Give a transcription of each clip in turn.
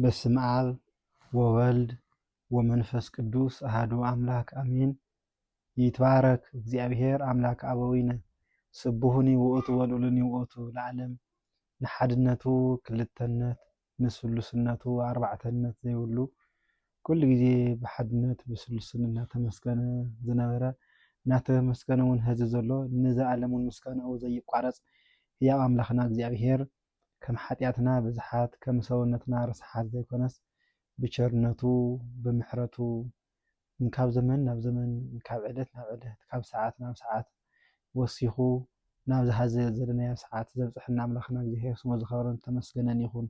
በስመ አብ ወወልድ ወመንፈስ ቅዱስ አሐዱ አምላክ አሜን። ይትባረክ እግዚአብሔር አምላክ አበዊነ፣ ስቡሁኒ ውእቱ ወልዑሉኒ ውእቱ ለዓለም። ንሓድነቱ ክልተነት፣ ንስሉስነቱ ኣርባዕተነት ዘይብሉ፣ ኩሉ ግዜ ብሓድነት ብስሉስነት እናተመስገነ ዝነበረ፣ እናተመስገነ እውን ሐዚ ዘሎ፣ ንዘለኣለም እውን ምስጋናኡ ዘይቋረጽ ህያው ኣምላኽና እግዚኣብሔር፣ ከም ሓጢኣትና ብዝሓት፣ ከም ሰውነትና ርስሓት ዘይኮነስ፣ ብቸርነቱ፣ ብምሕረቱ፣ ካብ ዘመን ናብ ዘመን፣ ካብ ዕለት ናብ ዕለት፣ ካብ ሰዓት ናብ ሰዓት ወሲኹ ናብዚ ሐዚ ዘለናዮ ሰዓት ዘብጽሐና ኣምላኽና እግዚኣብሔር ስሙ ዝኸበረን ዝተመስገነን ይኹን።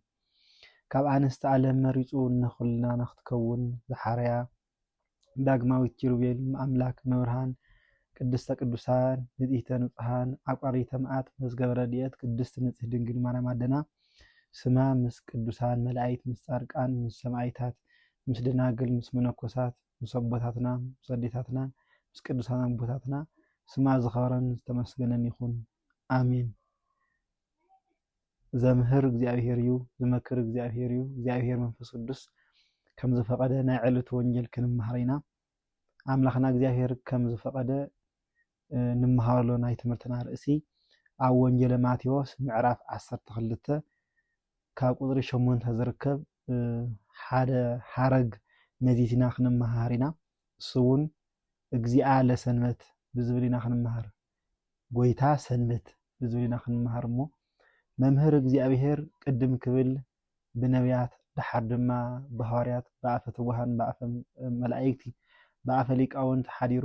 ካብ ኣንስቲ ዓለም መሪጹ ንኹልና ንኽትከውን ዝሓረያ ዳግማዊት ኪሩቤል፣ ኣምላክ መብርሃን፣ ቅድስተ ቅዱሳን፣ ንጽሕተ ንጹሓን፣ ዓቋሪተ መዓት፣ መዝገበ ረድኤት፣ ቅድስት ንጽሕት ድንግል ማርያም ኣደና፣ ስማ ምስ ቅዱሳን መላእክት፣ ምስ ጻድቃን፣ ምስ ሰማዕታት፣ ምስ ደናግል፣ ምስ መነኮሳት፣ ምስ ኣቦታትና፣ ምስ ኣዴታትና፣ ምስ ቅዱሳን ኣቦታትና ስማ ዝኸበረን ዝተመስገነን ይኹን። ኣሜን። ዘምህር እግዚኣብሔር እዩ፣ ዝመክር እግዚኣብሔር እዩ። እግዚኣብሔር መንፈስ ቅዱስ ከም ዝፈቐደ ናይ ዕለቱ ወንጌል ክንመሃር ኢና። ኣምላኽና እግዚኣብሔር ከም ዝፈቐደ፣ እ፣ ንምሃረሉ ናይ ትምህርትና ርእሲ ኣብ ወንጌለ ማቴዎስ ምዕራፍ ዓሰርተ ክልተ ካብ ቁጽሪ ሸሞንተ ዝርከብ፣ እ፣ ሓደ ሓረግ መዚትና ክንመሃር ኢና። እሱ እውን እግዚኣ ለሰንበት ብዝብል ኢና ክንመሃር። ጎይታ ሰንበት ብዝብል ኢና ክንመሃር እሞ፣ መምህር እግዚኣብሔር ቅድም ክብል ብነቢያት፣ ደሓር ድማ ብሃዋርያት፣ ብኣፈ ትጉሃን፣ ብኣፈ መላእክቲ፣ ብኣፈ ሊቃውንት ሓዲሩ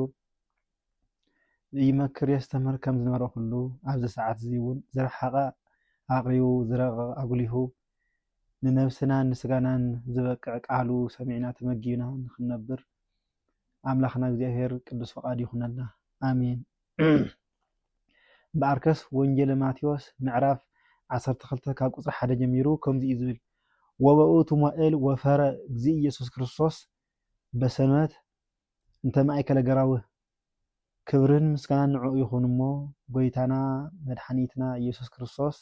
ይመክር የስተምህር ከም ዝነበረ ኩሉ፣ ኣብዚ ሰዓት እዚ እውን ዝረሓቐ ኣቕሪቡ፣ ዝረቐቐ ኣጉሊሁ፣ ንነብስናን ንስጋናን ዝበቅዕ ቃሉ ሰሚዕና ተመጊብና ንኽንነብር ኣምላኽና እግዚኣብሔር ቅዱስ ፈቓድ ይኹነልና። ኣሜን። እምበኣርከስ ወንጌለ ማቴዎስ ምዕራፍ ዓሰርተ ክልተ ካብ ቁጽሪ ሓደ ጀሚሩ ከምዚ እዩ ዝብል፣ "ወበውእቱ መዋእል ወፈረ እግዚእ ኢየሱስ ክርስቶስ በሰንበት እንተ ማእከለ ገራውህ።" ክብርን ምስጋናን ንዕኡ ይኹን እሞ፣ ጎይታና መድሓኒትና ኢየሱስ ክርስቶስ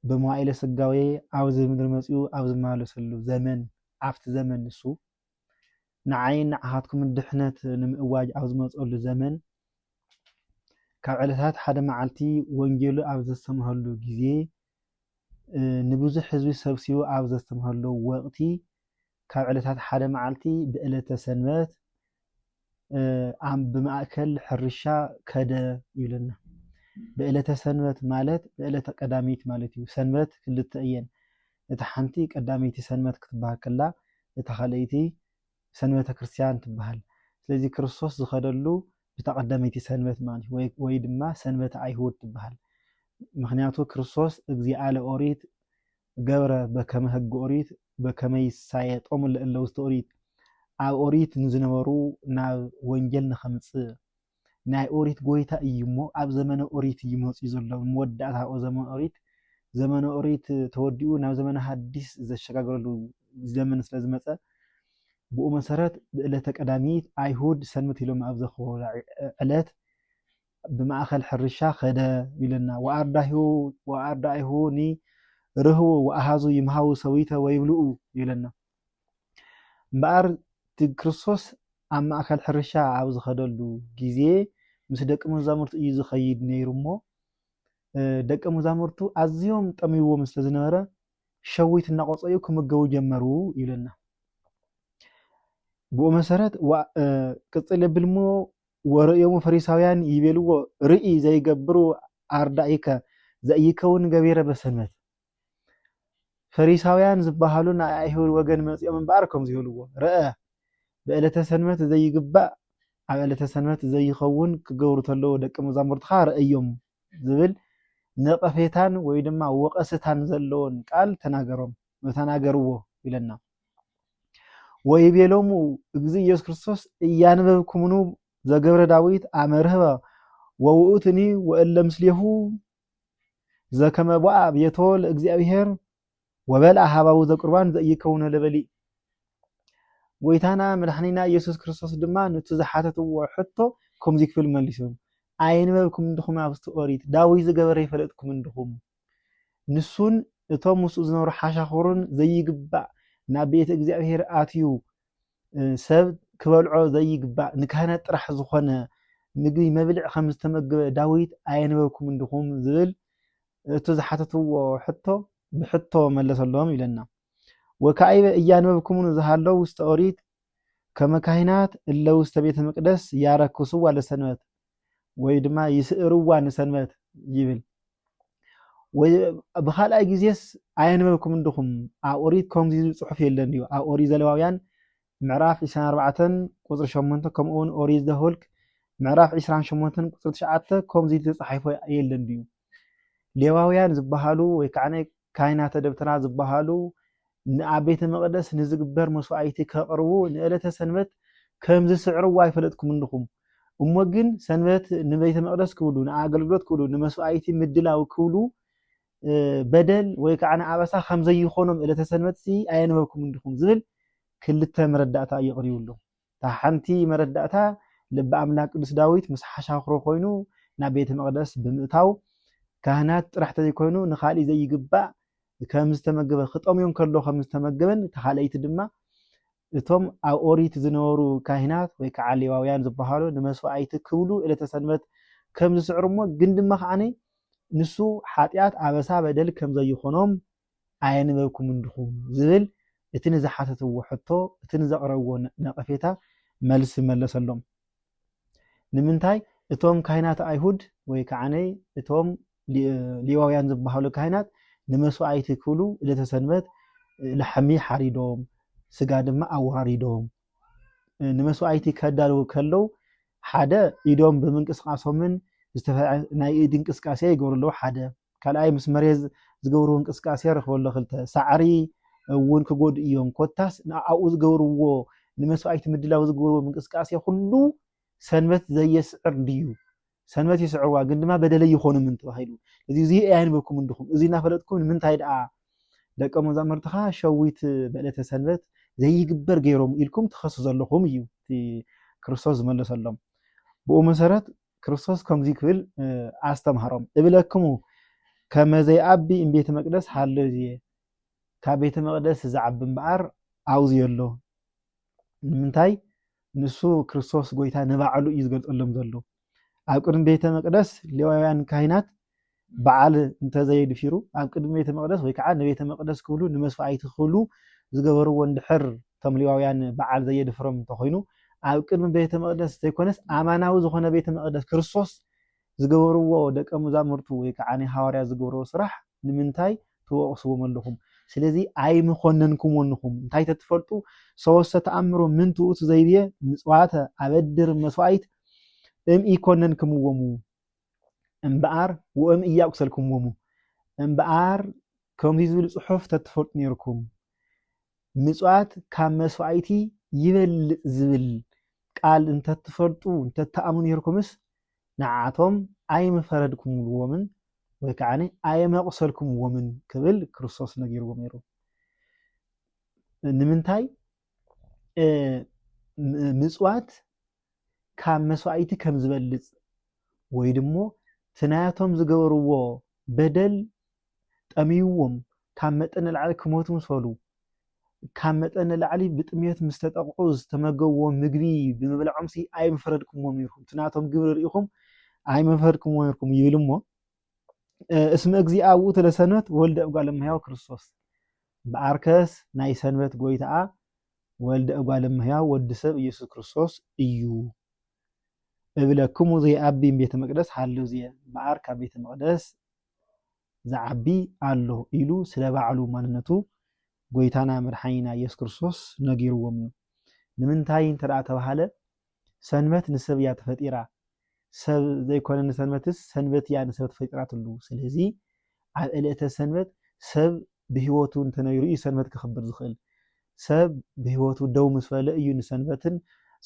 ብመዋኢለ ስጋዌ ኣብዚ ምድሪ መጺኡ ኣብ ዝመላለሰሉ ዘመን፣ ኣብቲ ዘመን ንሱ ንዓይን ንዓኻትኩምን ድሕነት ንምእዋጅ ኣብ ዝመጸሉ ዘመን፣ ካብ ዕለታት ሓደ መዓልቲ ወንጌሉ ኣብ ዘስተምህረሉ ግዜ፣ እ፣ ንብዙሕ ህዝቢ ሰብሲቡ ኣብ ዘስተምህረሉ ወቕቲ፣ ካብ ዕለታት ሓደ መዓልቲ ብዕለተ ሰንበት፣ እ፣ ኣብ ብማእከል ሕርሻ ከደ ይብለና። ብዕለተ ሰንበት ማለት ብዕለተ ቀዳሚት ማለት እዩ። ሰንበት ክልተ እየን። እታ ሓንቲ ቀዳመይቲ ሰንበት ክትበሃል ከላ፣ እታ ካልኣይቲ ሰንበተ ክርስትያን ትበሃል። ስለዚ ክርስቶስ ዝኸደሉ ብታ ቀዳመይቲ ሰንበት ማለት እዩ፣ ወይ፣ ወይ ድማ ሰንበተ ኣይሁድ ትበሃል። ምኽንያቱ ክርስቶስ እግዚኣ ለኦሪት ገብረ በከመ ሕገ ኦሪት በከመ ይሳየጦሙ ለእለ ውስተ ኦሪት፣ ኣብ ኦሪት ንዝነበሩ ናብ ወንጌል ንኸምጽእ፣ ናይ ኦሪት ጎይታ እዩ እሞ፣ ኣብ ዘመነ ኦሪት እዩ መጺኡ ዘሎ። መወዳእታ ዘመነ ኦሪት፣ ዘመነ ኦሪት ተወዲኡ ናብ ዘመነ ሓዲስ ዘሸጋግረሉ ዘመን ስለ ዝመጸ፣ ብኡ መሰረት ብዕለተ ቀዳሚት ኣይሁድ ሰንበት ኢሎም ኣብ ዘኽብሩላ ዕለት ብማእከል ሕርሻ ከደ ይብለና። ወኣርዳኢሁ፣ ወኣርዳኢሁ ኒ ርህዉ ወኣሃዙ ይምሃዉ ሰዊተ ወይብልኡ ይብለና። እምበኣር እቲ ክርስቶስ ኣብ ማእከል ሕርሻ ኣብ ዝኸደሉ ግዜ ምስ ደቂ መዛሙርቱ እዩ ዝኸይድ ነይሩ እሞ፣ እ፣ ደቂ መዛሙርቱ ኣዝዮም ጠሚዎም ስለ ዝነበረ ሸዊት እናቖጸዩ ክምገቡ ጀመሩ ይብለና። ብኡ መሰረት ዋ-፣ እ፣ ቅጽል የብል እሞ፣ "ወርእዮሙ ፈሪሳውያን ይቤልዎ፣ ርኢ ዘይገብሩ ኣርዳኢከ ዘኢይከውን ገቢረ በሰንበት።" ፈሪሳውያን ዝበሃሉ ናይ ኣይሁድ ወገን መጺኦም እምበኣር ከምዚ ይብልዎ፣ "ርአ፣ ብዕለተ ሰንበት ዘይግባእ፣ ኣብ ዕለተ ሰንበት ዘይኸውን ክገብሩ ተለዉ ደቂ መዛሙርትኻ ርአዮም" ዝብል ነቐፌታን ወይ ድማ ወቐስታን ዘለዎን ቃል ተናገሮም፣ ተናገርዎ ይብለና። "ወይቤሎሙ እግዚእ ኢየሱስ ክርስቶስ፣ እያንበብኩምኑ ዘገብረ ዳዊት ኣመ ርህበ ወውእቱኒ ወእለ ምስሌሁ ዘከመ ቦአ ቤቶ ለእግዚኣብሔር ወበልአ ሃባሁ ዘቁርባን ዘኢይከውኖ ለበሊእ።" ጎይታና መድሓኒና ኢየሱስ ክርስቶስ ድማ ነቲ ዝሓተትዎ ሕቶ ከምዚ ክብል መሊሱ፣ "ኣይንበብኩም እንድኹም ኣብቲ ኦሪት፣ ዳዊት ዝገበረ ይፈለጥኩም እንድኹም?" ንሱን እቶም ምስኡ ዝነበሩ ሓሻኽሩን ዘይግባእ ናብ ቤተ እግዚኣብሔር ኣትዩ ሰብ ክበልዖ ዘይግባእ ንካህናት ጥራሕ ዝኾነ ምግቢ መብልዕ ከም ዝተመገበ ዳዊት ኣየንበብኩም እንዲኹም ዝብል እቲ ዝሓተትዎ ሕቶ ብሕቶ መለሰሎም ይብለና። ወካይበ እያንበብኩምኑ ዝሃለው ውስተ ኦሪት ከመ ካህናት እለ ውስተ ቤተ መቅደስ ያረክስዋ ለሰንበት ወይ ድማ ይስእርዋ ንሰንበት ይብል። ብካልኣይ ግዜስ ኣየንበብኩም እንዲኹም ኣብ ኦሪት ከምዚ ዝብል ጽሑፍ የለን ድዩ? ኣብ ኦሪት ዘለዋውያን ምዕራፍ ዕስራን ኣርባዕተን ቁጽሪ ሸሞንተ ከምኡ እውን ኦሪት ዘኍልቅ ምዕራፍ ዕስራን ሸሞንተን ቁጽሪ ትሽዓተ ከምዚ ተጻሒፎ የለን ድዩ? ሌዋውያን ዝበሃሉ ወይ ከዓ ካህናተ ደብተራ ዝበሃሉ ንኣብ ቤተ መቕደስ ንዝግበር መስዋዕቲ ከቕርቡ ንዕለተ ሰንበት ከም ዝስዕርዋ ኣይፈለጥኩም እንዲኹም። እሞ ግን ሰንበት ንቤተ መቕደስ ክብሉ፣ ንኣገልግሎት ክብሉ፣ ንመስዋዕቲ ምድላው ክብሉ በደል ወይ ከዓ ንኣበሳ ከም ዘይኾኖም ዕለተ ሰንበት ሲ ኣየንበብኩም እንዲኹም ዝብል ክልተ መረዳእታ እዩ ኣቕሪቡ ኣሎ። እታ ሓንቲ መረዳእታ ልቢ ኣምላክ ቅዱስ ዳዊት ምስ ሓሻኽሮ ኮይኑ ናብ ቤተ መቕደስ ብምእታው ካህናት ጥራሕ ተዘይኮይኑ ንኻሊእ ዘይግባእ ከም ዝተመገበ ክጠምዮ ከሎ ከም ዝተመገበን እታ ካልኣይቲ ድማ እቶም ኣብ ኦሪት ዝነበሩ ካህናት ወይ ከዓ ሌዋውያን ዝበሃሉ ንመስዋዕቲ ክብሉ ዕለተ ሰንበት ከም ዝስዕሩ እሞ ግን ድማ ከዓኒ ንሱ ሓጢኣት ኣበሳ በደል ከም ዘይኾኖም ኣየንበብኩም እንዲኹም ዝብል እቲ ንዝሓተትዎ ሕቶ እቲ ንዘቕረብዎ ነቐፌታ መልሲ መለሰሎም። ንምንታይ እቶም ካህናት ኣይሁድ ወይ ከዓነይ እቶም ሌዋውያን ዝበሃሉ ካህናት ንመስዋዕቲ ክብሉ ዕለተ ሰንበት ላሕሚ ሓሪዶም ስጋ ድማ ኣወራሪዶም ንመስዋዕቲ ከዳልዉ ከለው ሓደ ኢዶም ብምንቅስቃሶምን ናይ ኢድ እንቅስቃሴ ይገብሩ ኣለዉ ሓደ ካልኣይ ምስ መሬት ዝገብርዎ እንቅስቃሴ ረኽበሎ ክልተ ሳዕሪ እውን ክጎድኡ እዮም ኮታስ ኣብኡ ዝገብርዎ ንመስዋዕቲ ምድላው ዝገብርዎ ምንቅስቃሴ ኩሉ ሰንበት ዘየስዕር ድዩ ሰንበት ይስዕርዋ ግን ድማ በደለይ ይኾኑ ምን ተባሂሉ እዚ እዚ ኣየንበብኩም እንድኹም እዚ እናፈለጥኩም ንምንታይ ደኣ ደቀ መዛምርትኻ ሸዊት በዕለተ ሰንበት ዘይግበር ገይሮም ኢልኩም ትኸሱ ዘለኹም እዩ እቲ ክርስቶስ ዝመለሰሎም ብኡ መሰረት ክርስቶስ ከምዚ ክብል ኣስተምሃሮም እብለክሙ ከመ ዘይኣቢ እምቤተ መቅደስ ሃሎ ዝየ ካብ ቤተ መቅደስ ዝዓቢ እምበኣር ኣውዝዮ ኣሎ ንምንታይ ንሱ ክርስቶስ ጎይታ ንባዕሉ እዩ ዝገልጸሎም ዘሎ ኣብ ቅድሚ ቤተ መቅደስ ሌዋውያን ካህናት በዓል እንተዘየድፊሩ ኣብ ቅድሚ ቤተ መቅደስ ወይ ከዓ ንቤተ መቅደስ ክብሉ ንመስዋዕቲ ክብሉ ዝገበርዎ እንድሕር እቶም ሌዋውያን በዓል ዘየድፍሮም እንተኮይኑ ኣብ ቅድሚ ቤተ መቅደስ ዘይኮነስ ኣማናዊ ዝኾነ ቤተ መቅደስ ክርስቶስ ዝገበርዎ ደቀ መዛሙርቱ ወይ ከዓ ናይ ሃዋርያ ዝገበርዎ ስራሕ ንምንታይ ትወቕስዎም ኣለኹም ስለዚ ኣይምኮነንኩም ወንኹም እንታይ ተትፈልጡ ሰወሰ ተኣምሩ ምን ትኡት ዘይብየ ምጽዋተ ኣበድር መስዋዕት እም ኢኮነንክምዎሙ እምበኣር ወእም እያቁሰልክምዎሙ እምበኣር ከምዚ ዝብል ጽሑፍ ተትፈልጡ ነርኩም ምጽዋት ካብ መስዋዕቲ ይበልጽ ዝብል ቃል እንተትፈልጡ እንተትኣምኑ ነርኩምስ ንዓቶም ኣይምፈረድኩምዎምን ወይ ከዓ ኣየመቑሰልኩምዎምን ክብል ክርስቶስ ነጊርዎም ነይሩ ንምንታይ ምፅዋት ካብ መስዋዕቲ ከም ዝበልፅ ወይ ድሞ እቲ ናያቶም ዝገበርዎ በደል ጠምይዎም ካብ መጠን ንላዕሊ ክሞቱ ምስ በሉ ካብ መጠን ንላዕሊ ብጥምየት ምስ ተጠቕዑ ዝተመገብዎ ምግቢ ብምብላዖምሲ ኣይምፈረድኩምዎም ነርኩም እቲ ናቶም ግብሪ ርኢኹም ኣይመፈረድኩምዎ ነርኩም ይብል እሞ እስመ እግዚኣብኡ ተለሰነት ወልደ እጓለ እመሕያው ክርስቶስ በኣርከስ ናይ ሰንበት ጎይታኣ ወልደ እጓለ እመሕያው ወዲ ሰብ ኢየሱስ ክርስቶስ እዩ እብለክሙ ዘይኣቢ ቤተ መቅደስ ሃለው ዝየ በኣር ካብ ቤተ መቅደስ ዝዓቢ ኣሎ ኢሉ ስለ ባዕሉ ማንነቱ ጎይታና መድሓኒና ኢየሱስ ክርስቶስ ነጊርዎም እዩ ንምንታይ እንተ ተባሃለ ሰንበት ንሰብ እያ ተፈጢራ ሰብ ዘይኮነ ንሰንበትስ ሰንበት እያ ንሰብ ተፈጢራትሉ ስለዚ ኣብ ዕለተ ሰንበት ሰብ ብህይወቱ እንተነይሩ እዩ ሰንበት ክኽብር ዝኽእል ሰብ ብህይወቱ ደው ምስ በለ እዩ ንሰንበትን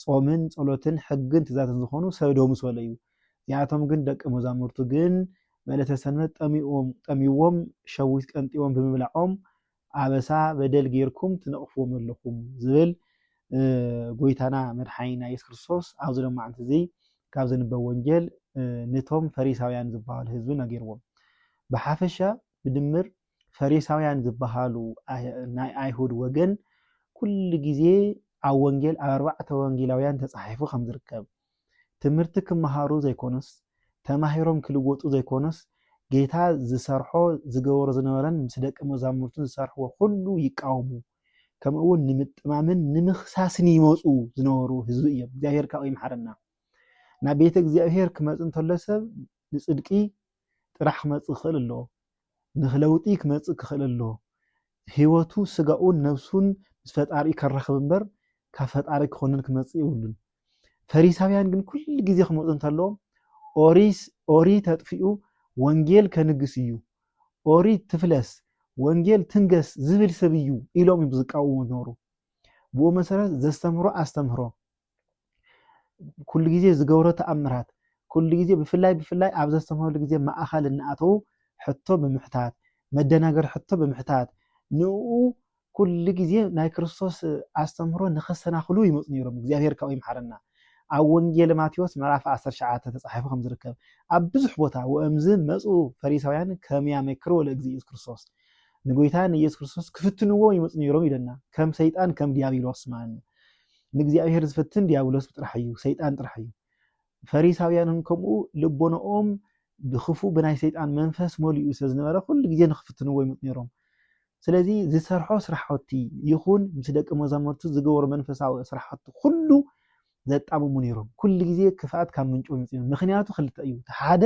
ጾምን ጸሎትን ሕግን ትእዛዝን ዝኾኑ ሰብ ደው ምስ በለ እዩ እዚኣቶም ግን ደቂ መዛሙርቱ ግን በዕለተ ሰንበት ጠሚዎም ጠሚዎም ሸዊት ቀንጢዎም ብምብላዖም ኣበሳ በደል ጌርኩም ትነቕፍዎም ኣለኹም ዝብል ጎይታና መድሓኒና የሱስ ክርስቶስ ኣብዚ ሎማዓንቲ እዚ ካብ ዝንበብ ወንጌል ነቶም ፈሪሳውያን ዝበሃሉ ህዝቢ ነጊርዎም። ብሓፈሻ ብድምር ፈሪሳውያን ዝበሃሉ ናይ ኣይሁድ ወገን ኩሉ ግዜ ኣብ ወንጌል ኣብ ኣርባዕተ ወንጌላውያን ተጻሒፉ ከም ዝርከብ ትምህርቲ ክመሃሩ ዘይኮነስ ተማሂሮም ክልወጡ ዘይኮነስ ጌታ ዝሰርሖ ዝገበሮ ዝነበረን ምስ ደቂ መዛሙርቱን ዝሰርሕዎ ኩሉ ይቃወሙ። ከምኡ እውን ንምጥማምን ንምኽሳስን ይመፁ ዝነበሩ ህዝቢ እዮም። እግዚኣብሔር ካብኡ ይምሓረና። ናብ ቤተ እግዚኣብሔር ክመፅ እንተሎ ሰብ ንፅድቂ ጥራሕ ክመፅእ ክኽእል ኣለዎ። ንኽለውጢ ክመፅእ ክኽእል ኣለዎ። ህይወቱ ስጋኡን ነብሱን ምስ ፈጣሪኡ ከራኽብ እምበር ካብ ፈጣሪ ክኾንን ክመፅእ የብሉን። ፈሪሳውያን ግን ኩሉ ግዜ ክመፁ እንተለዎም ኦሪት ኦሪት ተጥፊኡ ወንጌል ከንግስ እዩ፣ ኦሪት ትፍለስ ወንጌል ትንገስ ዝብል ሰብ እዩ ኢሎም እዮም ዝቃወሙ ዝነበሩ። ብኡ መሰረት ዘስተምህሮ ኣስተምህሮ ኩሉ ግዜ ዝገብሮ ተኣምራት ኩሉ ግዜ ብፍላይ ብፍላይ ኣብ ዘስተምህረሉ ግዜ ማእኸል እናኣተዉ ሕቶ ብምሕታት መደናገር ሕቶ ብምሕታት ንኡ ኩሉ ግዜ ናይ ክርስቶስ ኣስተምህሮ ንኸሰናኽሉ ይመፁ ነይሮም። እግዚኣብሔር ካብኡ ይምሓረና። ኣብ ወንጌል ማቴዎስ ምዕራፍ ዓሰርተ ትሽዓተ ተፃሒፉ ከም ዝርከብ ኣብ ብዙሕ ቦታ ወእምዝ መፁ ፈሪሳውያን ከመ ያመክርዎ ለእግዚእ ኢየሱስ ክርስቶስ ንጎይታ ንኢየሱስ ክርስቶስ ክፍትንዎ ይመፁ ነይሮም ይለና። ከም ሰይጣን ከም ዲያብሎስ ማለት ንእግዚኣብሔር ዝፍትን ዲያብሎስ ጥራሕ እዩ፣ ሰይጣን ጥራሕ እዩ። ፈሪሳውያንን ከምኡ ልቦናኦም ብክፉ ብናይ ሰይጣን መንፈስ መሊኡ ስለ ዝነበረ ኩሉ ግዜ ንክፍትንዎ ይመፁ ነይሮም። ስለዚ ዝሰርሖ ስራሕቲ ይኹን ምስ ደቂ መዛሙርቱ ዝገበሮ መንፈሳዊ ስራሕቲ ኩሉ ዘጣምሙ ነይሮም። ኩሉ ግዜ ክፍኣት ካብ ምንጭ ይመፅእ። ምክንያቱ ክልተ እዩ። ሓደ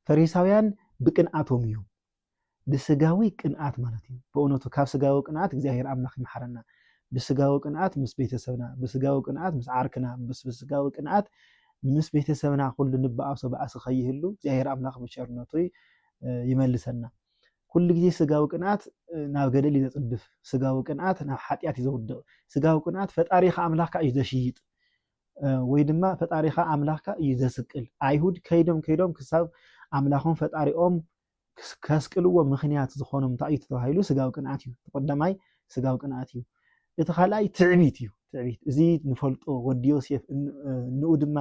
ፈሪሳውያን ብቅንኣቶም እዮም። ብስጋዊ ቅንኣት ማለት እዩ። ብእውነቱ ካብ ስጋዊ ቅንኣት እግዚኣብሔር ኣምላኽ ይምሓረና። ብስጋዊ ቅንኣት ምስ ቤተሰብና፣ ብስጋዊ ቅንኣት ምስ ዓርክና፣ ምስ ብስጋዊ ቅንኣት ምስ ቤተሰብና ኩሉ ንበኣሶ ባእሲ ከይህሉ እግዚኣብሔር ኣምላኽ ብቸርነቱ ይመልሰና። ኩሉ ግዜ ስጋዊ ቅንኣት ናብ ገደል እዩ ዘፅድፍ። ስጋዊ ቅንኣት ናብ ሓጢኣት እዩ ዘውድቕ። ስጋዊ ቅንኣት ፈጣሪኻ ኣምላኽካ እዩ ዘሽይጥ ወይ ድማ ፈጣሪኻ ኣምላኽካ እዩ ዘስቅል። ኣይሁድ ከይዶም ከይዶም ክሳብ ኣምላኾም ፈጣሪኦም ከስቅልዎ ምኽንያት ዝኾኖም እንታይ እዩ ተባሂሉ? ስጋዊ ቅንኣት እዩ። እቲ ቀዳማይ ስጋዊ ቅንኣት እዩ። እቲ ካልኣይ ትዕቢት እዩ። ትዕቢት እዚ ንፈልጦ ወዲ ዮሴፍ ንኡ ድማ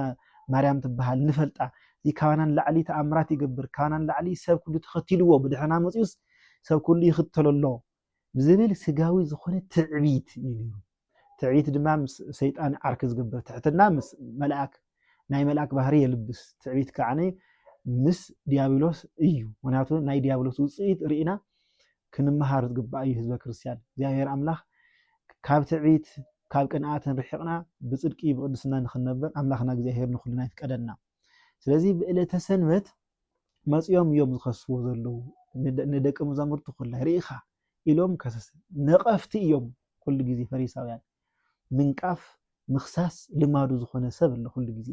ማርያም ትበሃል ንፈልጣ እዚ ካባና ንላዕሊ ተኣምራት ይገብር ካባና ንላዕሊ ሰብ ኩሉ ተኸቲልዎ ብድሕና መፅኡስ ሰብ ኩሉ ይኽተሎ ኣሎ ብዝብል ስጋዊ ዝኾነ ትዕቢት እዩ ነይሩ። ትዕቢት ድማ ምስ ሰይጣን ዓርኪ ዝገብር ትሕትና ምስ መልኣክ ናይ መልኣክ ባህሪ የልብስ። ትዕቢት ከዓ ምስ ዲያብሎስ እዩ። ምክንያቱ ናይ ዲያብሎስ ውፅኢት ርኢና ክንመሃር ዝግባእ እዩ ህዝበ ክርስትያን። እግዚኣብሔር ኣምላኽ ካብ ትዕቢት ካብ ቅንኣትን ርሒቕና ብፅድቂ ብቅድስና ንክንነብር ኣምላኽና እግዚኣብሔር ንኩልና ይፍቀደና። ስለዚ ብዕለተ ሰንበት መፂኦም እዮም ዝኸስዎ ዘለዉ። ንደቂ መዛሙርቲ ኩላ ርኢኻ ኢሎም ከሰስ ነቐፍቲ እዮም። ኩሉ ግዜ ፈሪሳውያን ምንቃፍ ምኽሳስ ልማዱ ዝኾነ ሰብ ኣሎ። ኩሉ ግዜ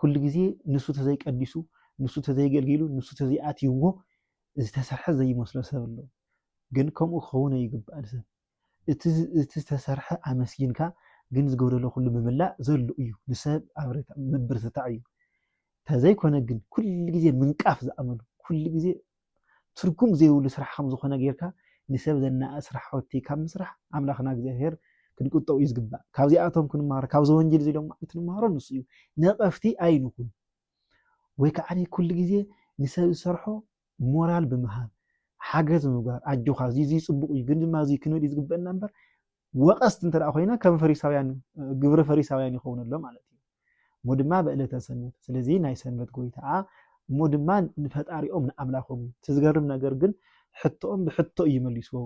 ኩሉ ግዜ ንሱ ተዘይቀዲሱ ንሱ ተዘይገልጊሉ ንሱ ተዘይኣትይዎ ዝተሰርሐ ዘይመስሎ ሰብ ኣሎ። ግን ከምኡ ክኸውን ኣይግባእን። ሰብ እቲ ዝተሰርሐ ኣመስጊንካ ግን ዝጎደሎ ኩሉ ምምላእ ዘሉ እዩ። ንሰብ ኣብርታ ምብርትታዕ እዩ። ተዘይኮነ ግን ኩሉ ግዜ ምንቃፍ ዝኣመሉ ኩሉ ግዜ ትርጉም ዘይብሉ ስራሕ ከም ዝኾነ ጌርካ ንሰብ ዘናእ ስራሕ ወቲ ካብ ምስራሕ ኣምላኽና እግዚኣብሔር ክንቁጠው እዩ ዝግባእ። ካብዚኣቶም ክንመሃሮ ካብዚ ወንጌል እዚ ሎም ክንመሃሮ ንሱ እዩ። ነቐፍቲ ኣይንኹን። ወይ ከዓ ኩሉ ግዜ ንሰብ ዝሰርሖ ሞራል ብምሃብ ሓገዝ ምግባር ኣጆኻ እዚ እዚ ፅቡቅ እዩ ግን ድማ እዚ ክንብል እዩ ዝግበአና እምበር ወቀስቲ እንተ ኮይና ከም ፈሪሳውያን ግብሪ ፈሪሳውያን ይኸውን ኣሎ ማለት እዩ። እሞ ድማ ብዕለተ ሰንበት ስለዚ ናይ ሰንበት ጎይታ እሞ ድማ ንፈጣሪኦም ንኣምላኾም እዩ። እቲ ዝገርም ነገር ግን ሕቶኦም ብሕቶ እዩ መልስዎ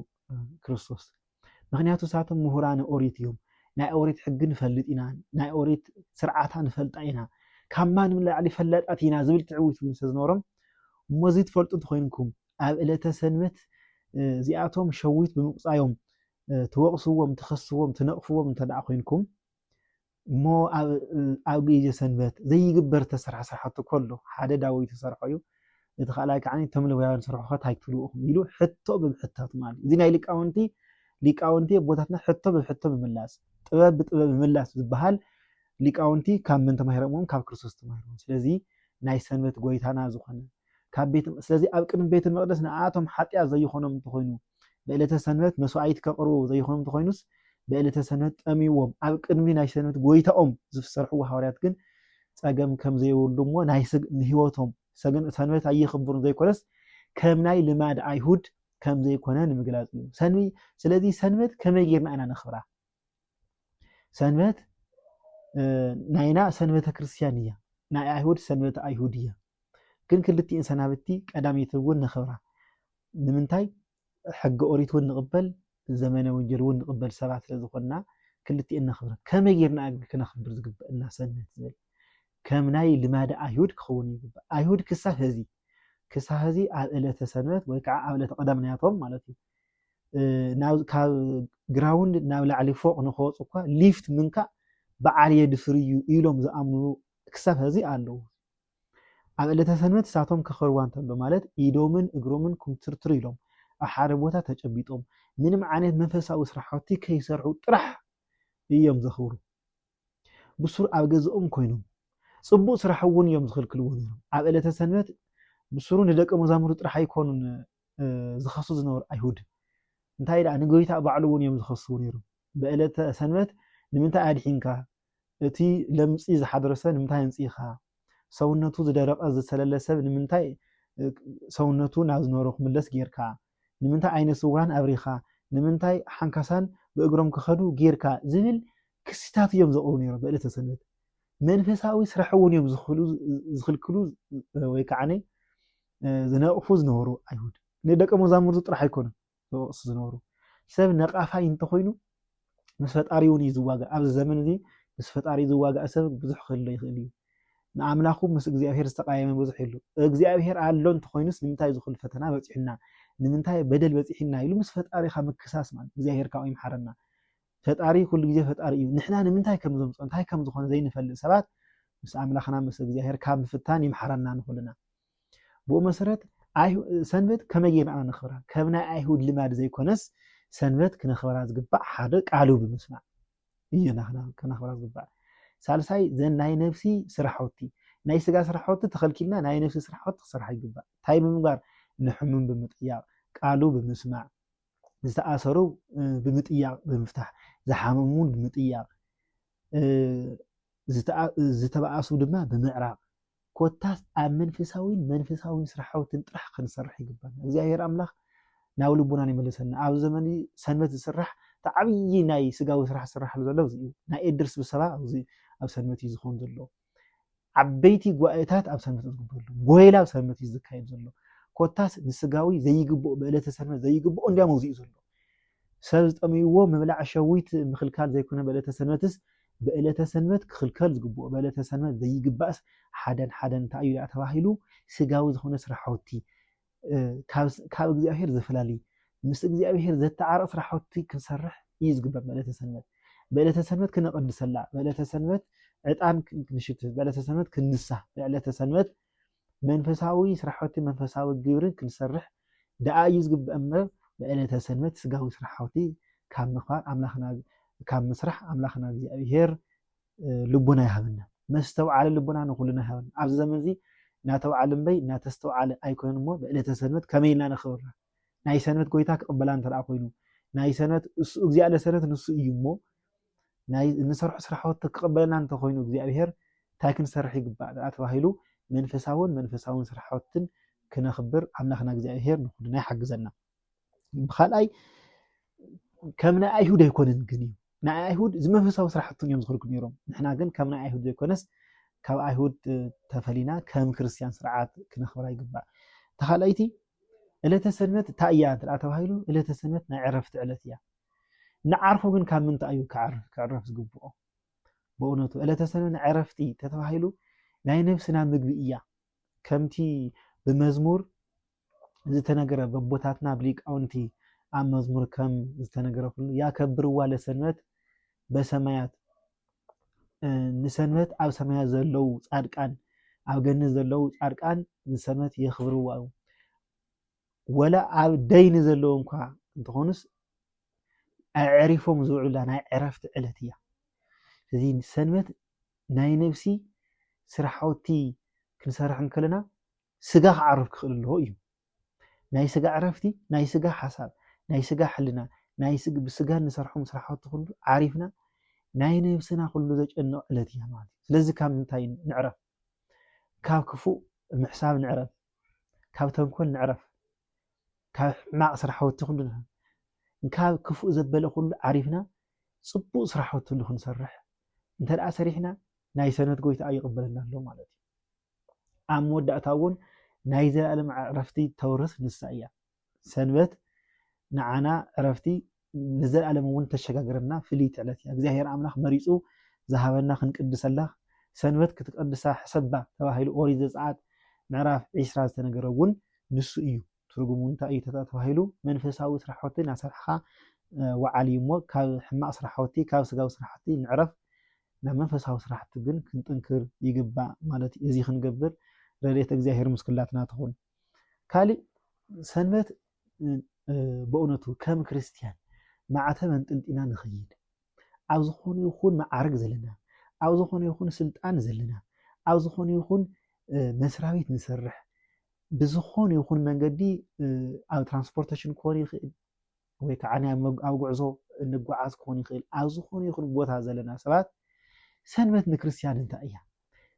ክርስቶስ። ምክንያቱ እሳቶም ምሁራነ ኦሪት እዮም። ናይ ኦሪት ሕጊ ንፈልጥ ኢና፣ ናይ ኦሪት ስርዓታ ንፈልጣ ኢና። ካብ ማንም ላዕሊ ፈላጣት ኢና ዝብል ትዕዊት እውን ስለዝነበሮም እሞ እዚ ትፈልጡ እንተኮይንኩም ኣብ ዕለተ ሰንበት እዚኣቶም ሸዊት ብምቁፃዮም ትወቕስዎም፣ ትኸስዎም፣ ትነቕፍዎም እንተ ደኣ ኮይንኩም እሞ ኣብ ግዜ ሰንበት ዘይግበር ተሰርሐ ስራሕቲ ከሎ ሓደ ዳዊት ዝሰርሖ እዩ። እቲ ካልኣይ ከዓ እቶም ለውያውያን ዝሰርሖ ከ እንታይ ትብልዎ ኢኹም ኢሉ ሕቶ ብምሕታት ማለት እዩ። እዚ ናይ ሊቃውንቲ ሊቃውንቲ ኣቦታትና ሕቶ ብሕቶ ምምላስ ጥበብ ብጥበብ ምምላስ ዝበሃል ሊቃውንቲ ካብ መን ተማሂሮም እዮም? ካብ ክርስቶስ ተማሂሮም። ስለዚ ናይ ሰንበት ጎይታና ዝኾነ ካብ ቤት ስለዚ ኣብ ቅድሚ ቤተ መቅደስ ንኣቶም ሓጢኣት ዘይኾኖም እንተኾይኑ ብዕለተ ሰንበት መስዋዕት ከቕርቡ ዘይኾኖም እንተኾይኑስ ብዕለተ ሰንበት ጠሚዎም ኣብ ቅድሚ ናይ ሰንበት ጎይታኦም ዝሰርሕዎ ሃዋርያት ግን ጸገም ከም ዘይብሉ እሞ ናይ ንህይወቶም ሰንበት ኣየኽብሩን ዘይኮነስ ከም ናይ ልማድ ኣይሁድ ከም ዘይኮነ ንምግላጽ እዩ። ሰንቢ ስለዚ ሰንበት ከመይ ጌርና ኢና ነኽብራ? ሰንበት ናይና ሰንበተ ክርስትያን እያ፣ ናይ ኣይሁድ ሰንበተ ኣይሁድ እያ። ግን ክልቲኤን ሰናብቲ ቀዳሚት እውን ነኽብራ። ንምንታይ? ሕገ ኦሪት እውን ንቕበል፣ ዘመነ ወንጌል እውን ንቕበል ሰባት ስለ ዝኾንና ክልቲኤን ነኽብራ። ከመይ ጌርና ክነኽብር ዝግበእና ሰንበት ዝብል ከም ናይ ልማደ ኣይሁድ ክኸውን ይግባእ። ኣይሁድ ክሳብ ሕዚ ክሳብ ሕዚ ኣብ ዕለተ ሰንበት ወይ ከዓ ኣብ ዕለተ ቀዳም ናያቶም ማለት እዩ ካብ ግራውንድ ናብ ላዕሊ ፎቕ ንክወፁ እኳ ሊፍት ምንካእ በዓል የድፍር እዩ ኢሎም ዝኣምኑ ክሳብ ሕዚ ኣለዉ። ኣብ ዕለተ ሰንበት እሳቶም ከኸርዋ እንተሎ ማለት ኢዶምን እግሮምን ኩምትርትር ኢሎም ኣብ ሓደ ቦታ ተጨቢጦም ምንም ዓይነት መንፈሳዊ ስራሕቲ ከይሰርሑ ጥራሕ እዮም ዘኽብሩ። ብሱር ኣብ ገዝኦም ኮይኖም ፅቡቅ ስራሕ እውን እዮም ዝኽልክልዎ ነይሮም። ኣብ ዕለተ ሰንበት ብሱሩ ንደቀ መዛሙርቱ ጥራሕ ኣይኮኑን ዝኸሱ ዝነበሩ ኣይሁድ። እንታይ ደኣ ንጎይታ ባዕሉ እውን እዮም ዝኸስዎ ነይሮም። ብዕለተ ሰንበት ንምንታይ ኣድሒንካ? እቲ ለምፂ ዝሓደረ ሰብ ንምንታይ ኣንፂኻ? ሰውነቱ ዝደረቐ ዝሰለለ ሰብ ንምንታይ ሰውነቱ ናብ ዝነበሮ ክምለስ ጌርካ? ንምንታይ ዓይነ ስውራን ኣብሪኻ? ንምንታይ ሓንካሳን ብእግሮም ክኸዱ ጌርካ? ዝብል ክስታት እዮም ዘቕርቡ ነይሮም ብዕለተ ሰንበት። መንፈሳዊ ስራሕ እውን እዮም ዝኽልክሉ ወይ ከዓ ዝነቕፉ ዝነበሩ ኣይሁድ። ንደቀ መዛሙርቱ ጥራሕ ኣይኮኑን ዝወቕሱ ዝነበሩ። ሰብ ነቓፋይ እንተኾይኑ ምስ ፈጣሪ እውን እዩ ዝዋጋእ። ኣብዚ ዘመን እዚ ምስ ፈጣሪ ዝዋጋእ ሰብ ብዙሕ ክህሉ ይኽእል እዩ። ንኣምላኹ ምስ እግዚኣብሔር ዝተቃየመ ብዙሕ የሉ። እግዚኣብሔር ኣሎ እንተኾይኑስ ንምንታይ ዝኹሉ ፈተና በፂሑና? ንምንታይ በደል በፂሕና? ኢሉ ምስ ፈጣሪኻ ምክሳስ ማለት እግዚኣብሔር ካብኡ ይምሓረና። ፈጣሪ ኩሉ ግዜ ፈጣሪ እዩ። ንሕና ንምንታይ ከም ዘምፅኦ እንታይ ከም ዝኾነ ዘይንፈልጥ ሰባት ምስ ኣምላኽና ምስ እግዚኣብሔር ካብ ምፍታን ይምሓረና ንኹልና። ብኡ መሰረት ሰንበት ከመይ ጌርና ነኽብራ? ከም ናይ ኣይሁድ ልማድ ዘይኮነስ ሰንበት ክነኽበራ ዝግባእ ሓደ ቃሉ ብምስማዕ እዩ ከነኽበራ ዝግባእ። ሳልሳይ ዘን ናይ ነፍሲ ስራሕቲ ናይ ስጋ ስራሕቲ ተኸልኪልና ናይ ነፍሲ ስራሕቲ ክሰርሓ ይግባእ። እንታይ ብምግባር? ንሕሙም ብምጥያቕ፣ ቃሉ ብምስማዕ፣ ዝተኣሰሩ ብምጥያቕ ብምፍታሕ፣ ዝሓመሙ እውን ብምጥያቕ፣ ዝተበኣሱ ድማ ብምዕራቕ፣ ኮታስ ኣብ መንፈሳዊን መንፈሳዊን ስራሕትን ጥራሕ ክንሰርሕ ይግባና። እግዚኣብሔር ኣምላኽ ናብ ልቡና ይመልሰና። ኣብ ዘመን ሰንበት ዝስራሕ እቲ ዓብዪ ናይ ስጋዊ ስራሕ ዝስራሕሉ ዘሎ እዚ እዩ። ናይ ኤድርስ ብሰባ ኣብዚ ኣብ ሰንበት እዩ ዝኸውን ዘሎ። ዓበይቲ ጉባኤታት ኣብ ሰንበት ዝግበሩ፣ ጎይላ ኣብ ሰንበት እዩ ዝካየድ ዘሎ። ኮታስ ንስጋዊ ዘይግብኦ ብዕለተ ሰንበት ዘይግብኦ እንዲያ መውዚኡ ዘሎ ሰብ ዝጠምይዎ ምብላዕ ሸዊት ምኽልካል ዘይኮነ ብዕለተ ሰንበትስ ብዕለተ ሰንበት ክኽልከል ዝግብኦ ብዕለተ ሰንበት ዘይግባእስ ሓደን ሓደን እንታይ እዩ ተባሂሉ ስጋዊ ዝኾነ ስራሕቲ ካብ እግዚኣብሔር ዝፈላለዩ ምስ እግዚኣብሔር ዘተዓረቕ ስራሕቲ ክንሰርሕ እዩ ዝግበር ብዕለተ ሰንበት። ብዕለተ ሰንበት ክነቐድሰላ፣ ብዕለተ ሰንበት ዕጣን ክንሽትት፣ ብዕለተ ሰንበት ክንንሳህ፣ ብዕለተ ሰንበት መንፈሳዊ ስራሕቲ መንፈሳዊ ግብርን ክንሰርሕ ደኣ እዩ ዝግበእ እምበር ብዕለተ ሰንበት ስጋዊ ስራሕቲ ካብ ምኽባር ኣምላኽና ካብ ምስራሕ ኣምላኽና እግዚኣብሔር ልቡና ይሃበና። መስተውዓሊ ልቡና ንኹልና ይሃበና። ኣብዚ ዘመን እዚ እናተውዓለ እምበይ እናተስተውዓለ ኣይኮነን እሞ ብዕለተ ሰንበት ከመይ ኢልና ነኽብራ? ናይ ሰንበት ጎይታ ክቕበላ እንተ ደኣ ኮይኑ ናይ ሰንበት እሱ እግዚኣብሔር ሰንበት ንሱ እዩ እሞ ናይ እንሰርሖ ስራሕቲ ክቕበለና እንተኮይኑ እግዚኣብሔር እንታይ ክንሰርሕ ይግባእ ደኣ ተባሂሉ መንፈሳውን መንፈሳውን ስራሕትን ክነኽብር ኣምላኽና እግዚኣብሔር ንኩልና ይሓግዘና። ብካልኣይ ከም ናይ ኣይሁድ ኣይኮነን ግን እዩ ናይ ኣይሁድ እዚ መንፈሳዊ ስራሕትን እዮም ዝኽልኩ ነይሮም ንሕና ግን ከም ናይ ኣይሁድ ዘይኮነስ ካብ ኣይሁድ ተፈሊና ከም ክርስትያን ስርዓት ክነኽብራ ይግባእ። ተኻልኣይቲ ዕለተ ሰንበት እንታይ እያ እንተ ተባሂሉ ዕለተ ሰንበት ናይ ዕረፍቲ ዕለት እያ። ንዓርፉ ግን ካብ ምንታይ እዩ ክዕረፍ ዝግብኦ? ብእውነቱ ዕለተ ሰንበት ዕረፍቲ ተተባሂሉ ናይ ነብስና ምግቢ እያ። ከምቲ ብመዝሙር ዝተነገረ በቦታትና ብሊቃውንቲ ኣብ መዝሙር ከም ዝተነገረ ኩሉ ያከብርዋ ለሰንበት በሰማያት ንሰንበት ኣብ ሰማያት ዘለዉ ጻድቃን ኣብ ገነት ዘለዉ ጻድቃን ንሰንበት የኽብርዋ እዩ። ወላ ኣብ ደይኒ ዘለዉ እንኳ እንተኾኑስ ኣዕሪፎም ዝውዕሉላ ናይ ዕረፍቲ ዕለት እያ። ስለዚ ሰንበት ናይ ነብሲ ስራሕቲ ክንሰርሕ እንከለና ስጋ ክዓርፍ ክኽእል ኣለዎ እዩ። ናይ ስጋ ዕረፍቲ ናይ ስጋ ሓሳብ ናይ ስጋ ሕልና ናይ ብስጋ ንሰርሖም ስራሕቲ ኩሉ ዓሪፍና ናይ ነብስና ኩሉ ዘጨንቕ ዕለት እያ ማለት እዩ። ስለዚ ካብ ምንታይ ንዕረፍ? ካብ ክፉእ ምሕሳብ ንዕረፍ፣ ካብ ተንኮል ንዕረፍ፣ ካብ ሕማቕ ስራሕቲ ኩሉ ንኸ-፣ ካብ ክፉእ ዘበለ ኩሉ ዓሪፍና ጽቡቕ ስራሕቲ ኩሉ ክንሰርሕ እንተ ደኣ ሰሪሕና፣ ናይ ሰንበት ጎይታ ይቕበለና ኣሎ ማለት እዩ። ኣብ መወዳእታ እውን ናይ ዘላለም ዕረፍቲ ተውርስ ንሳ እያ። ሰንበት ንዓና ዕረፍቲ ንዘላለም እውን ተሸጋግረና ፍልይቲ ዕለት እያ። እግዚኣብሔር ኣምላኽ መሪጹ ዝሃበና ክንቅድሰላ፣ ሰንበት ክትቀድሳ ሕሰባ ተባሂሉ ኦሪት ዘጸኣት ምዕራፍ ዒስራ ዝተነገረ እውን ንሱ እዩ። ትርጉሙ እንታይ እዩ ተባሂሉ? መንፈሳዊ ስራሕቲ እናሰርሕኻ፣ እ፣ ወዓል እዩ እሞ፣ ካብ ሕማቕ ስራሕቲ፣ ካብ ስጋዊ ስራሕቲ ንዕረፍ፣ ናብ መንፈሳዊ ስራሕቲ ግን ክንጥንክር ይግባእ ማለት እዩ። እዚ ክንገብር ረድኤት እግዚኣብሔር ምስ ኩላትና ትኹን። ካልእ ሰንበት፣ እ፣ እ፣ ብእውነቱ ከም ክርስትያን ማዕተብ ኣንጠልጢና ንኸይድ፣ ኣብ ዝኾነ ይኹን መዓርግ ዘለና፣ ኣብ ዝኾነ ይኹን ስልጣን ዘለና፣ ኣብ ዝኾነ ይኹን፣ እ፣ መስሪያ ቤት ንሰርሕ፣ ብዝኾነ ይኹን መንገዲ፣ እ፣ ኣብ ትራንስፖርቴሽን ክኾን ይኽእል፣ ወይ ከዓ ናይ ኣብ መግ-፣ ኣብ ጉዕዞ እንጓዓዝ ክኾን ይኽእል፣ ኣብ ዝኾነ ይኹን ቦታ ዘለና ሰባት፣ ሰንበት ንክርስትያን እንታይ እያ?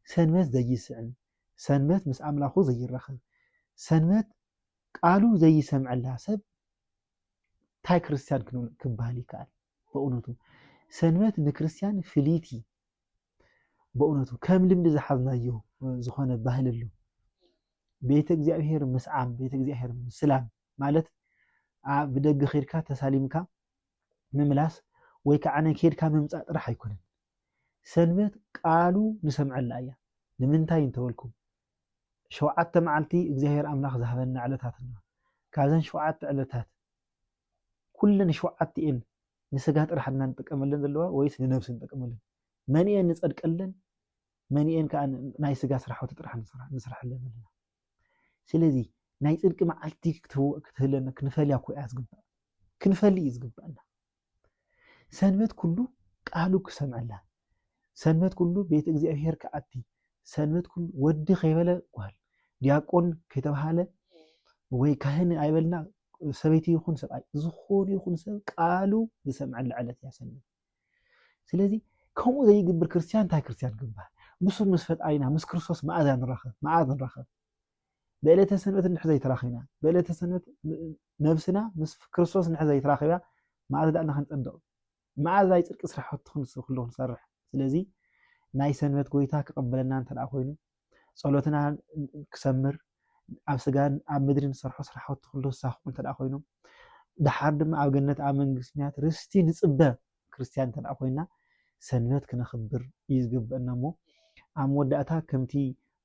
ሰንበት ዘይስዕም፣ ሰንበት ምስ ኣምላኹ ዘይራኸብ፣ ሰንበት ቃሉ ዘይሰምዐላ ሰብ እንታይ ክርስትያን ክንብል፣ ክበሃል ይከኣል? ብእውነቱ ሰንበት ንክርስትያን ፍልይቲ፣ ብእውነቱ ከም ልምዲ ዝሓዝናዮ ዝኾነ ባህሊ ኣሎ። ቤተ እግዚኣብሔር ምስዓም፣ ቤተ እግዚኣብሔር ምስላም ማለት ኣብ ብደገ ኸይድካ ተሳሊምካ ምምላስ ወይ ከዓ ናይ ከይድካ ምምፃእ ጥራሕ ኣይኮነን። ሰንበት ቃሉ ንሰምዐላ እያ። ንምንታይ እንተበልኩም፣ ሸውዓተ መዓልቲ እግዚኣብሔር ኣምላኽ ዝሃበና ዕለታት እና፣ ካብዘን ሸውዓተ ዕለታት ኩለን ሸውዓቲኤን ንስጋ ጥራሕ እና ንጥቀመለን ዘለዋ ወይስ ንነብሲ ንጥቀመለን? መን እየን ንጸድቀለን? መን እየን ከዓ ናይ ስጋ ስራሕቲ ጥራሕ ንስራ-፣ ንስራሐለን ዘለና? ስለዚ ናይ ጽድቂ መዓልቲ ክትህወ-፣ ክትህለና ክንፈልያ እኮ እያ ዝግባእ። ክንፈሊ እዩ ዝግባእና። ሰንበት ኩሉ ቃሉ ክሰምዐላ፣ ሰንበት ኩሉ ቤት እግዚኣብሔር ክኣቲ፣ ሰንበት ኩሉ ወዲ ከይበለ ጓል፣ ዲያቆን ከይተባሃለ ወይ ካህን ኣይበልና፣ ሰበይቲ ይኹን ሰብኣይ፣ ዝኾነ ይኹን ሰብ ቃሉ ዝሰምዐላ ዕለት እያ ሰንበት። ስለዚ ከምኡ ዘይግብር ክርስትያን እንታይ ክርስትያን ክበሃል? ብሱ ምስ ፈጣሪና ምስ ክርስቶስ መኣዛ ንራኸብ፣ መኣዝ ንራኸብ። ብዕለተ ሰንበት እንድሕር ዘይተራኺብና፣ ብዕለተ ሰንበት ነብስና ምስ ክርስቶስ እንድሕር ዘይተራኺባ፣ መኣዝ ደኣ ክንጸድቕ? መኣዝ ናይ ጽድቂ ስራሕቲ ክንስ-፣ ኩሉ ክንሰርሕ? ስለዚ ናይ ሰንበት ጎይታ ክቕበለና እንተ ደኣ ኮይኑ፣ ጸሎትና ክሰምር፣ ኣብ ስጋን ኣብ ምድሪ ንሰርሖ ስራሕቲ ኩሉ ክሳኽዑ እንተ ደኣ ኮይኖም፣ ደሓር ድማ ኣብ ገነት ኣብ መንግስቲ ሰማያት ርስቲ ንጽበ ክርስትያን እንተ ደኣ ኮይና፣ ሰንበት ክነኽብር እዩ ዝግበአና። እሞ ኣብ መወዳእታ ከምቲ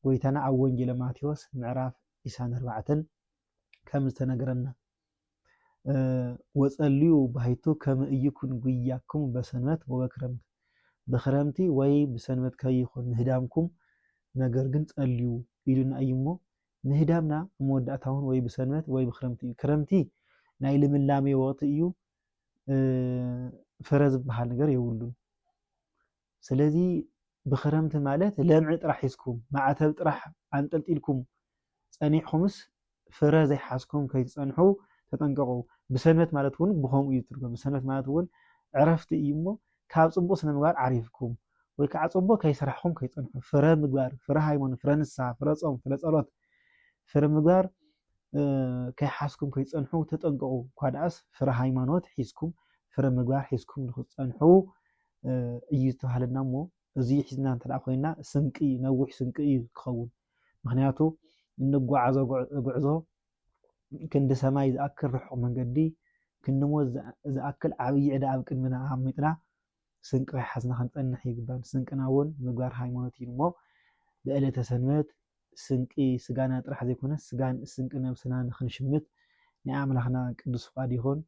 ጎይታና ኣብ ወንጌለ ማቴዎስ ምዕራፍ ዒስራን ኣርባዕተን ከም ዝተነግረና፣ እ፣ "ወጸልዩ ባሕቱ ከመ ኢይኩን ጉያኩም በሰንበት ወበክረምት"፣ ብክረምቲ ወይ ብሰንበት ከይኹን ምህዳምኩም፣ ነገር ግን ጸልዩ ኢሉና እዩ። እሞ ምህዳምና ኣብ መወዳእታ እውን ወይ ብሰንበት ወይ ብክረምቲ እዩ። ክረምቲ ናይ ልምላሜ ወቕቲ እዩ። እ፣ ፍረ ዝበሃል ነገር የብሉን። ስለዚ ብክረምቲ ማለት ለምዒ ጥራሕ ሒዝኩም፣ ማዕተብ ጥራሕ ኣንጠልጢልኩም ጸኒሕኩምስ፣ ፍረ ዘይሓዝኩም ከይትጸንሑ ተጠንቀቑ። ብሰንበት ማለት እውን ብኸምኡ እዩ ትርጎም። ብሰንበት ማለት እውን ዕረፍቲ እዩ እሞ፣ ካብ ጽቡቕ ስነ ምግባር ዓሪፍኩም፣ ወይ ከዓ ጽቡቕ ከይሰራሕኩም ከይትጸንሑ፣ ፍረ ምግባር፣ ፍረ ሃይማኖት፣ ፍረ ንስሓ፣ ፍረ ጾም፣ ፍረ ጸሎት፣ ፍረ ምግባር፣ እ፣ ከይሓዝኩም ከይትጸንሑ ተጠንቀቑ። እኳ ደኣስ ፍረ ሃይማኖት ሒዝኩም፣ ፍረ ምግባር ሒዝኩም ንኽትጸንሑ፣ እ፣ እዩ ዝተባህለና እሞ፣ እዚ ሒዝና እንተ ደኣ ኮይና፣ ስንቂ፣ ነዊሕ ስንቂ እዩ ክኸውን። ምኽንያቱ፣ እንጓዓዞ ጉዕ-፣ ጉዕዞ ክንዲ ሰማይ ዝኣክል ርሑቕ መንገዲ፣ ክንዲ ሞት ዝኣ-፣ ዝኣክል ዓብዪ ዕዳ ኣብ ቅድሚና ኣቐሚጥና፣ ስንቂ ከይሓዝና ክንጸንሕ ይግባን። ስንቅና እውን ምግባር ሃይማኖት እዩ እሞ፣ ብዕለተ ሰንበት ስንቂ ስጋና ጥራሕ ዘይኮነ፣ ስጋን ስንቂ ነብስና ንኽንሽምት ናይ ኣምላኽና ቅዱስ ፍቓድ ይኹን።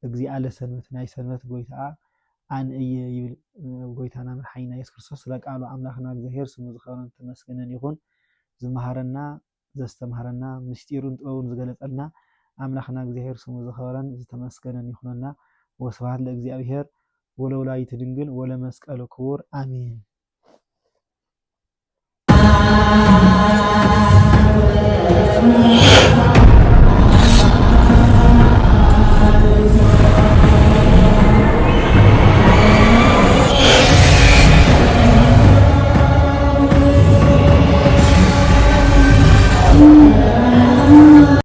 እግዚኣ ለሰንበት፣ ናይ ሰንበት ጎይታኣ ኣነ እየ ይብል፣ እ፣ ጎይታና መድሓኒና የሱስ ክርስቶስ። ስለ ቃሉ ኣምላኽና እግዚኣብሔር ስሙ ዝኸበረን ተመስገነን ይኹን። ዝመሃረና፣ ዘስተምሃረና፣ ምስጢሩን ጥበቡን ዝገለጸልና ኣምላኽና እግዚኣብሔር ስሙ ዝኸበረን ዝተመስገነን ይኹነልና። ወስብሐት ለእግዚኣብሔር ወለወላዲቱ ድንግል ወለመስቀሉ ክቡር፣ ኣሜን።